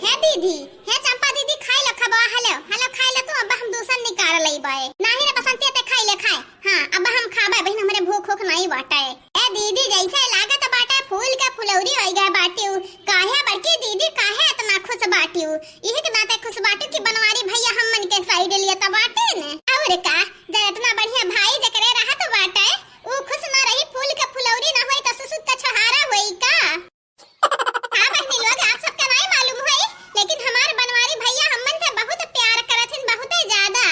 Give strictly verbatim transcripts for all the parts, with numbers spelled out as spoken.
हे दीदी, हे चंपा दीदी, खाइ लो, खबा, हेलो, हेलो, खाइ लो तू, अब हम दूसर निकाल लइबे। नाही रे बसंतिया, ते खाइ ले, खाइ। हाँ, अब हम खाबे, बहिन, हमरे भूख उख नाही बाटे। ए दीदी, जैसे लागत बाटे फूल के फुलौरी होइ गए बाटिउ। काहे बड़की दीदी, काहे इतना खुश बाटिउ? इही के नाते खुश बाटिउ कि बनवारी भैया हमन के side लियत बाटे न। और का, जब इतना बढ़िया भाई जकरे रहत बाटे, ऊ खुश ना रही, फूल के फुलौरी ना होई त सुसुक के छोहारा होई का? हाँ बहिनी लोग, आप सबके नाई मालूम होई, लेकिन हमार बनवारी भैया हमन से बहुत प्यार करथिन, बहुते ज्यादा।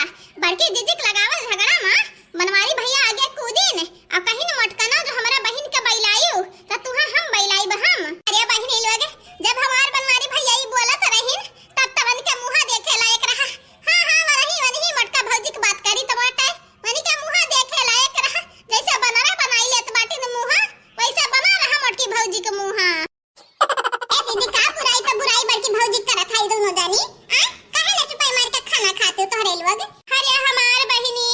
बड़की जीजी के लगावल झगड़ा मा बनवारी भैया आगे कूदिन, अ कहिन, "मोटकना जो हमरा बहिन के बैलायु, त तुहा हम बैलाइब हम।" अरे बहिनी लोग, जब हमार बनवारी भैया ई बोलत रहिन, तब तवन के मुहा देखे लायक रहा। हाँ, हाँ, वही, वही मोटका भौजी के बात करी त बाटे, वही के मुहा देखे लायक रहा। जैसे बनरा बनाई लेत बाटिन मुहा, वैसे बना रहा मोटकी भौजी के मुहा। ए दीदी, का बुराई त बुराई बड़की भौजी करत है दोनों जानी? आ? काहे ले चुपाई मार के खाना खाते हो तोहरे लोग? अरे हमार बहिनी,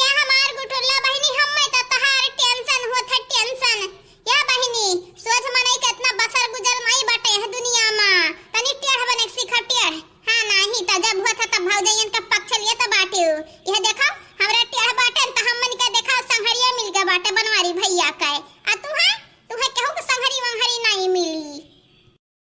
या हमार गुठुल्ला बहिनी, हम्मे त तहार tension होत है, tension। या बहिनी, सोझ मनई के इतना बसर गुजर नाई बाटे यह दुनिया मा। तनी टेढ़ बने के सीखा, टेढ़। हाँ, नाही त जब होत है तब भौजैयन के पक्ष लिए त बाटिउ। यह देखो, हमरा टेढ़ बाटे त हमन के देखो संघरिया मिल गए बाटे बनवारी भैया के। आ तू है? तुहे केहू के संघरी वंघरी नाई मिली।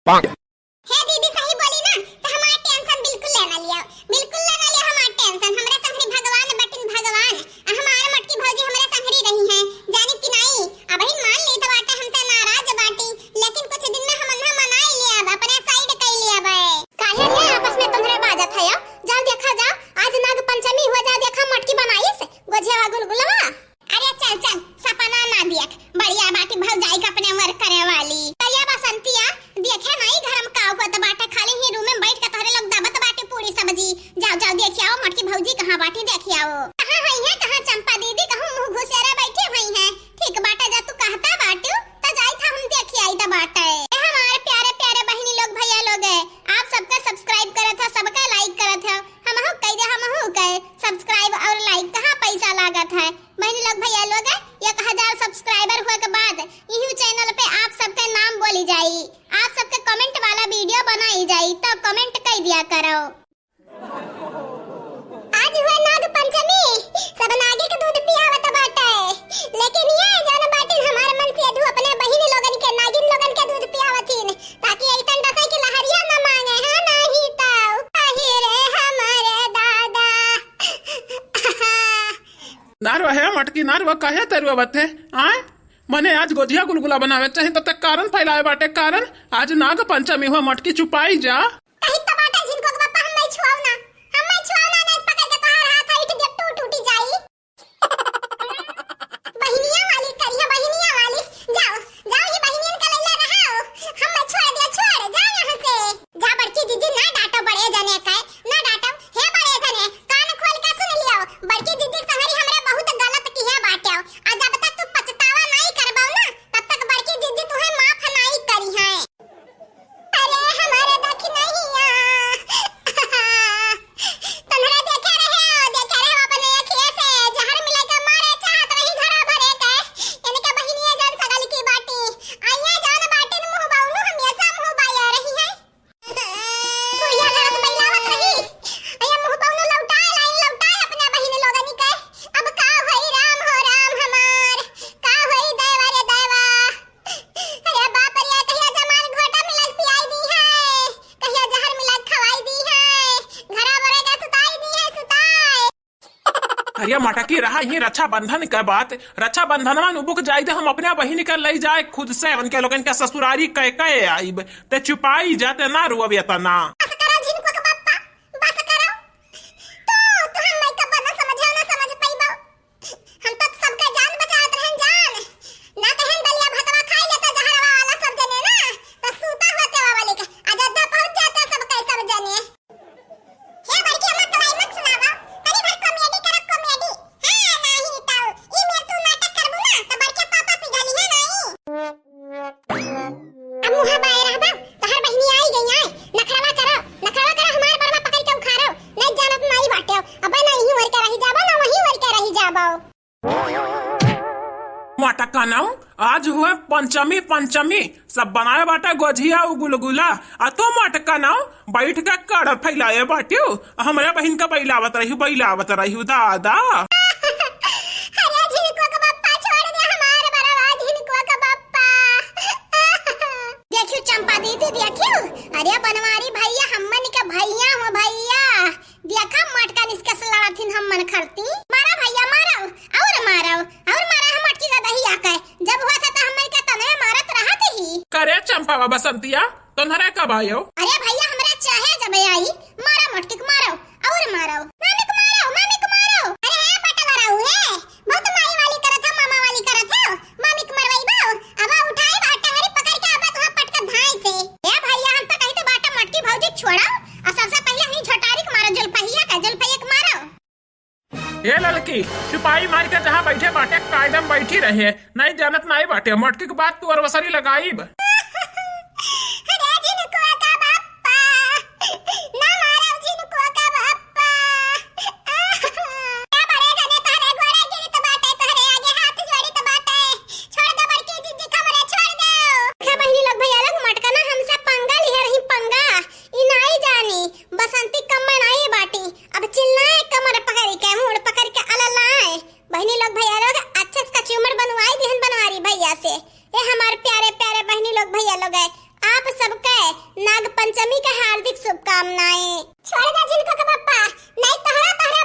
हे दीदी, सही बोली ना, त हमार tension बिल्कुल ले ना लिया, बिल्कुल ले ना लिया हमार tension। हमरे संघरी भगवान बटिन भगवान, आ हमार मोटकी भौजी हमरे संघरी रही हैं, जानी कि नाई? अबहिन मान ली त बाटे हमसे नाराज बाटी, लेकिन कुछ दिन में हमन ना मनाई लिया, अपने side कई लिया बे। काहे रे आपस में तुम्हरे बाजत है? जाओ देखा जाओ, आज नाग पंचमी हुआ, जाओ देखा मोटकी बनाइस गोझिया गुलगुलवा। अरे चल चल, सपना ना देख, बढ़िया बाटी भौजाई के अपने अमर करे वाली। करिया बसंतिया, देखे नाई घर में का होत बाटे, खाली ही room में बैठ के तोहरे लोग दाबत बाटे पूरी सब्जी। जाओ जाओ देखि आओ मोटकी भौजी कहाँ बाटी, देखि आओ। कहाँ होई है, कहाँ चंपा दीदी, कहूँ मुँह घुसेरे बैठी होई है। ठीक बाटे, जा तू कहता बाटू, त जाई था हम देखि आई त बाटे। ए हमारे प्यारे प्यारे बहिनी लोग, भैया लोग, आप सबका subscribe करत हो, सबका like करत हो, हमहू कह दे, हमहू के subscribe और like कहाँ पैसा लागत है। बहिनी लोग, भैया लोग, एक हजार subscriber हुए के बाद इहू channel पे आप सबके नाम बोली जाई, आप सबके comment वाला video बनाई जाई, तो comment कई दिया करो। आज हुए नाग पंचमी, सब नागे के दूध पियावत बाटे, लेकिन ये जौन बाटिन हमार मन से अधू अपने बहिन लोगन के, नागिन लोगन के दूध पियावतिन, ताकि ऐसन डसे कि लहरिया न मांगे, हाँ, नाही तो। आही रे हमारे दादा। ना रो हे मटकी, ना रो, काहे तरुआ बते? आय? मने आज गोझिया गुलगुला बनावे चाही, त ते कारण फैलावे बाटे, कारण। आज नाग पंचमी हुआ मटकी, चुपाई जा। कही त बाटे झिनको के बापा, हम नहीं छुआऊ ना, हम नहीं छुआऊ ना, नहीं पकड़ के तोहार हाथ है, इठ दे, टूट, टूटी जाई। बहिनिया वाली करिया, बहिनिया वाली, जाओ, जाओ, ये बहिनियन का लैला रहाओ, हम नहीं छोड़ दिया, छोड़, जा यहाँ से। जा बड़की जीजी, ना डांटो बड़े जने का, ना डांटो। हे बड़े जने, कान खोल के सुन लियो, बड़की जीजी संगरी हमरे बहुत गलत किहे बाटे। आ जब तक तू पछतावा नाई करबो ना, तब तक बड़की जीजी तुहे माफ नाई करी है। अरे हमारे दखिनहिया, तोहरा देखे रहे, देखे रहे अपने अखिए से, जहर मिला के मारे चाहत रही घरा भरे के, इनके बहिनिया जन सगल की बाटी, आइए जान बाटिन मुँह बाउनु हमेशा मुँह बाया रही है। बुढ़िया लड़त बइलावत रही। अये मुँह पौनो लौटाए लाई, लौटाए अपने बहिन लोगनी के। अब का होई राम हो राम हमार, का होई दैवा रे दैवा। अरे बाप रे, कहिया जमार घोटा मिलल पियाई दी है, कहिया जहर मिलल खवाई दी है, घरा बरे के सुताई दी है, सुताई। अरे मटकी रहा, ये रक्षाबंधन के बात, रक्षाबंधनवा नु बुक जाई दे, हम अपने बहिन के लई जाए खुद से, उनके लोगन के ससुरारी कह कह आईब, ते चुपाई जा, ते ना रोवे तना। बस करो झिनको के पप्पा, बस करो। तू, तू हम माई का बना समझे ना समझ पाइबो। हम तो सबका जान बचावत रहन जान। ना कहन दलिया भतवा खाई लेता जहरवा वाला सब जने ना, तो सूता होते वाले के। अयोध्या पहुँच जाता सबका सब जने। हे बड़की अम्मा, दवाई मत सुनावा, तनी भर comedy करो, comedy। हाँ, नाही तो, ई मेर तू नाटक करबू ना, तो बड़के पापा पिघली है नाही। अब मुँह बाए रहबा, तोहर बहिनी आई गई आए, नखरवा करो, नखरवा करो, हमार बड़वा पकड़ के उखाड़ो, नहीं जानत नाई बाटे, अब ना यहीं मर के रही जाबो, ना वहीं मर के रही जाबो। मटकनऊ, आज हुए पंचमी, पंचमी, सब बनाए बाटे गोझिया उ गुलगुला, आ तू मटका ना बैठ के कड़ फैलाए बाटियो, हमरे बहिन का बैलावत रही, बैलावत रही दादा। अरे झिनकुआ का बप्पा, छोड़ दे हमार बरवा, झिनकुआ का बप्पा। देखियो चंपा दीदी, देखियो, अरे बनवारी भैया, हमन के भैया हो भैया, देखा मटका निसके से लड़ाथिन हमन खरती। मारा भैया, मारो, और मारो, और मारा हम मटकी का दहिया के। जब हुआ था तो हमन के तने मारत रहत ही। करे चंपा बसंतिया, तोहरे कब आयो? अरे भैया, हमरा चाहे जब आई, मारा मटकी के मारो, और मारो। मामी के मारो, मामी के मारो। अरे हे पटवा रहू हे, बहुत माई वाली करत हो, मामा वाली करत हो। मामी के मरवाई बाऊ, अब उठाई बा टंगरी पकड़ के, अब तुहा पटका धाई से। ए भैया, हम तो कही तो बाटा मटकी भौजी छोड़ो, और सबसे पहले ही झोटारी के मारो, जुल्फहिया का, जुल्फहिया के मारो। ए ललकी, सिपाही मार के जहाँ बैठे बाटे, कायदम बैठी रहे, नहीं जानत नहीं बाटे, मटकी के बाद तू अरवसरी लगाईब। अरे झिनकुआ का बप्पा, ना मारो झिनकुआ का बप्पा। ए बड़े जने तोहरे गोड़े गिरत बाटे, तोहरे आगे हाथ जोड़ित बाटे। छोड़ दे बड़की जीजी, हमरे छोड़ दे। देखा बहिनी लोग, भैया लोग, मटका ना हमसे पंगा लिहे रही, पंगा। ई नाई जानी, बसंती कम्मा नाई बाटी। अब चिल्लाए कमर पकड़ के, मूड़ पकड़ के अललाए। बहिनी लोग, भैया लोग, अच्छे से कचूमर बनवाई दिहन बनवारी भैया से। ए हमार प्यारे प्यारे बहिनी लोग, भैया लोग, आप सबके नाग पंचमी के हार्दिक शुभकामनाएं। छोड़ दे झिनकुआ के बप्पा, नहीं तोहरा तोहरे